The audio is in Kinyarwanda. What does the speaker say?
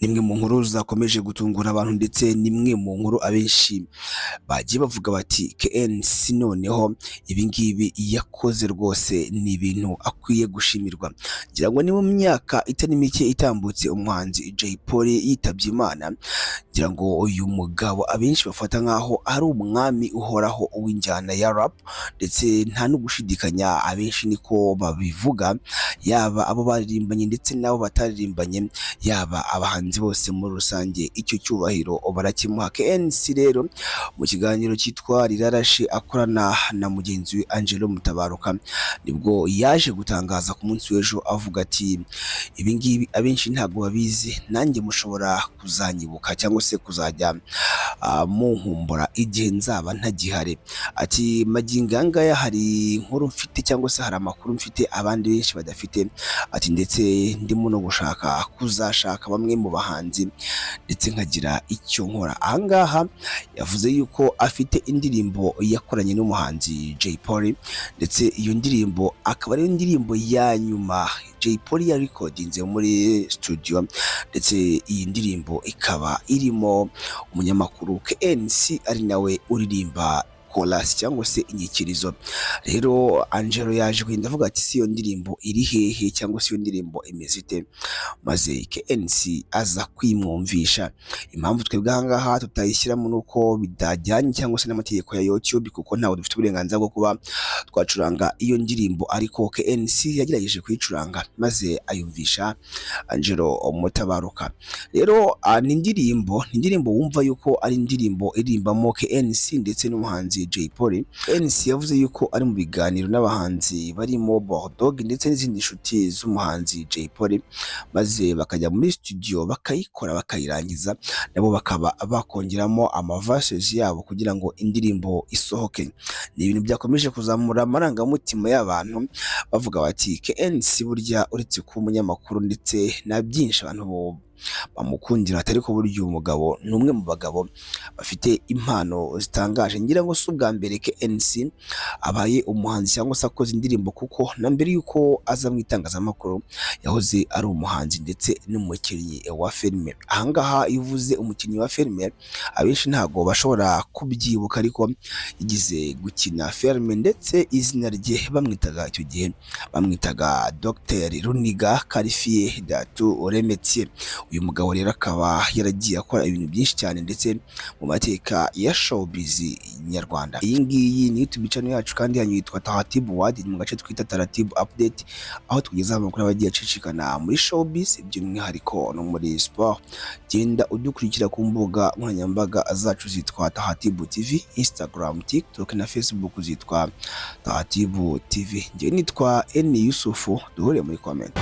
Nimwe mu nkuru zakomeje gutungura abantu, ndetse nimwe mu nkuru abenshi bagiye bavuga bati KNC noneho ibi ngibi yakoze rwose ni ibintu akwiye gushimirwa. Ngira ngo ni mu myaka itari mike itambutse umuhanzi Jay Polly yitabye Imana. Ngira ngo uyu mugabo abenshi bafata nk'aho ari umwami uhoraho w'injyana ya rap, ndetse nta no gushidikanya abenshi niko babivuga, yaba abo baririmbanye ndetse n'abo bataririmbanye, yaba abahanzi bose muri rusange, icyo cyubahiro barakimuha. KNC rero mu kiganiro cyitwa Rirarashe akorana na mugenzi we Angelo Mutabaruka, nibwo yaje gutangaza ku munsi w'ejo avuga ati ibi ngibi abenshi ntabwo babizi, nanjye mushobora kuzanyibuka cyangwa se kuzajya munkumbura igihe nzaba ntagihari. Ati magingo aya ngaya hari inkuru mfite cyangwa se hari amakuru mfite abandi benshi badafite, ati ndetse ndimo no gushaka kuzashaka bamwe mu bahanzi ndetse nkagira icyo nkora. Aha ngaha yavuze yuko afite indirimbo yakoranye n'umuhanzi Jay Polly, ndetse iyo ndirimbo akaba ari indirimbo ya nyuma Jay Polly yarikodinze muri studio, ndetse iyi ndirimbo ikaba irimo umunyamakuru KNC ari nawe uririmba chorus cyangwa se inyikirizo. Rero Angelo yaje kugenda avuga ati si iyo ndirimbo iri hehe cyangwa se iyo ndirimbo imeze ite, maze KNC aza kwimwumvisha. Impamvu twebwe aha ngaha tutayishyiramo nuko bitajyanye cyangwa se n'amategeko ya YouTube, kuko ntabwo dufite uburenganzira bwo kuba twacuranga iyo ndirimbo, ariko KNC yagerageje kuyicuranga maze ayumvisha Angelo Mutabaruka. Rero ni indirimbo wumva yuko ari indirimbo iririmbamo KNC ndetse n'umuhanzi Jay Polly. KNC yavuze yuko ari mu biganiro n'abahanzi barimo Bulldog ndetse n'izindi nshuti z'umuhanzi Jay Polly, maze bakajya muri studio bakayikora bakayirangiza, nabo bakaba bakongeramo amaverses yabo kugira ngo indirimbo isohoke. Ni ibintu byakomeje kuzamura amarangamutima y'abantu, bavuga bati KNC burya uretse kuba umunyamakuru ndetse na byinshi abantu bamukundira, atari ko burya uyu mugabo ni umwe mu bagabo bafite impano zitangaje. Ngira ngo si ubwa mbere KNC abaye umuhanzi cyangwa se akoze indirimbo, kuko na mbere y'uko aza mu itangazamakuru yahoze ari umuhanzi ndetse n'umukinnyi wa filime. Ahangaha iyo uvuze umukinnyi wa filime abenshi ntabwo bashobora kubyibuka, ariko yigize gukina filime, ndetse izina rye bamwitaga icyo gihe bamwitaga Dr Runiga Karifiye Datu Remetier. Uyu mugabo rero akaba yaragiye akora ibintu byinshi cyane ndetse mu mateka ya showbiz nyarwanda. Iyi ngiyi ni YouTube channel yacu kandi yanyu yitwa Taratibu Wadi, mu gace twita Taratibu Update, aho tugezaho amakuru aba agiye acicikana muri showbiz by'umwihariko no muri sport. Genda udukurikira ku mbuga nkoranyambaga zacu zitwa Taratibu TV, Instagram, TikTok na Facebook zitwa Taratibu TV. Njyewe nitwa Eni Yusufu, duhure muri comment.